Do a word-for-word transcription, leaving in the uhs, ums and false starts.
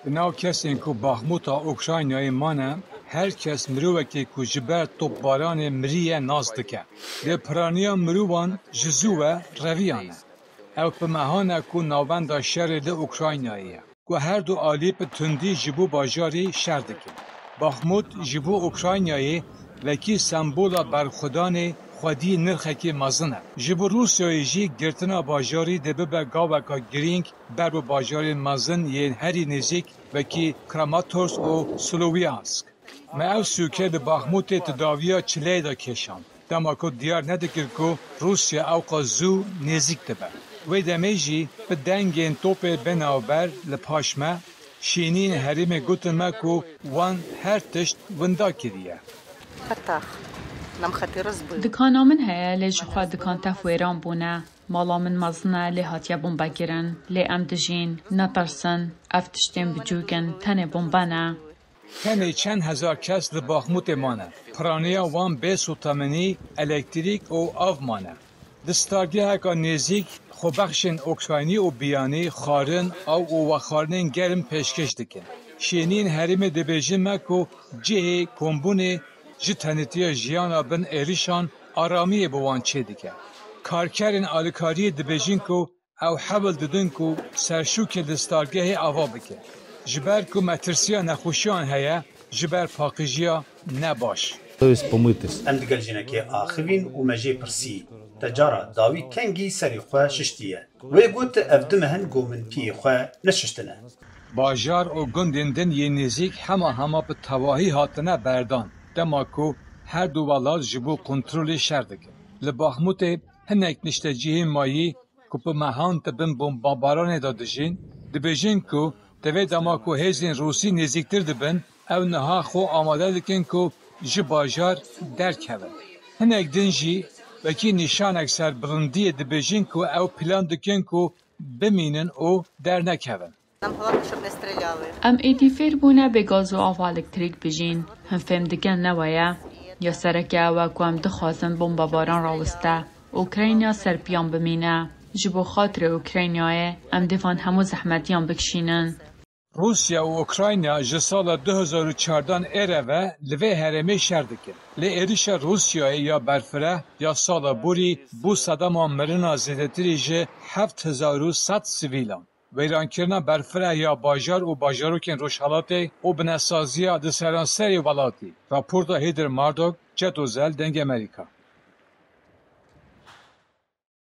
Di nav kesên ku Baxmûta Ukraynayê mane, her kes mirovekê ku ji ber topbaranê miriye nas dike. Lê piraniya mirovan ji zû ve reviyane. Ew bi mehan e ku navenda şerê li Ukraynayê ye, ku her du alî bi tundî ji bo bajarî şer dikin. Baxmût ji bo Ukraynayê wekî sembola berxwedanê xwedî nirxekî mezin e. Ji bo Rûsyayê jî girtina bajarî dê bibe gaveka girîng ber bi bajarên mezin yên herî nêzîk wekî Kramatorsk û Sloviansk. Me ev sûke li Baxmûtê di dawiya çileyê de kêşand, dema ku diyar nedikir ku Rûsya ewqas zû nêzîk dibe. Wê demê jî bi dengên topê bê navber li paş me, şêniyên herêmê gotin me ku wan her tişt winda kiriye. Dikana min heye, lê ji xwe dikan tev wêran bûne. Mala min mezin e, lê hatiye bombekirin. Lê em dijîn. Netirsin. Ev tiştên biçûk in. Tenê bombe ne. Tenê çend hezar kes li Baxmûtê mane. Piraniya wan bê sotemenî, elektrîk û av mane. Di stargeheka nêzîk, xwebexşên oksîjenî û biyanî xwarin, av û vexwarinên germ pêşkêş dikin. Şêniyên herêmê dibêjin me ku cihê kombûnê ji tenêtiya jiyana bin êrişan aramiyê bi wan çêdike. Karkerên alîkariyê dibêjin ku ew hewl didin ku serşokê li stargehê ava bikin. Ji ber ku metirsiya nexweşiyan heye, ji ber paqijiya ne baş. Em digel jinekê axivîn û me jê pirsî, te cara dawî kengî serê xwe şiştiye? Wê got, ev du meh in ku min piyê xwe neşiştine. Bajar û gundên din yên nêzîk hema hema bi tevahî hatine berdan, dema ku her du welat ji bo kontrolê şer dikin. Li Baxmûtê hinek niştecihên mayî ku bi mehan di bin bombabaranê de dijîn, dibêjin ku di vê dema ku hêzên Rûsî nêzîktir dibin, ew niha xwe amade dikin ku ji bajar derkevin. Hinek din jî wekî nîşanek serbilindiyê dibêjin ku ew plan dikin ku bimînin û dernekevin. Нам главное, чтобы не стреляли. Em êdî fêr bûne bê gaz û ava elektrîk bijîn. Him fêm dikin ne we ye. Ya sereke ew e ku em dixwazin bombebaran rawiste. Ukrayna ser piyan bimîne. Ji bo xatirê Ukraynayê em dê van hemû zehmetiyan bikişînin. Rûsya û Ukrayna ji sala du hezar û çardan ê re ve li vê herêmê şer dikin. Lê êrişa Rûsyayê ya berfireh ya sala borî bû sedema mirina zêdetirî ji heft hezar û sed sivîlan. Wêrankirina berfireh ya bajar û bajarokên Rojhelatê û binesaziya di seranserê welatî. Raporta Heather Murdock, Ced Ozel, Dengê Amerîka.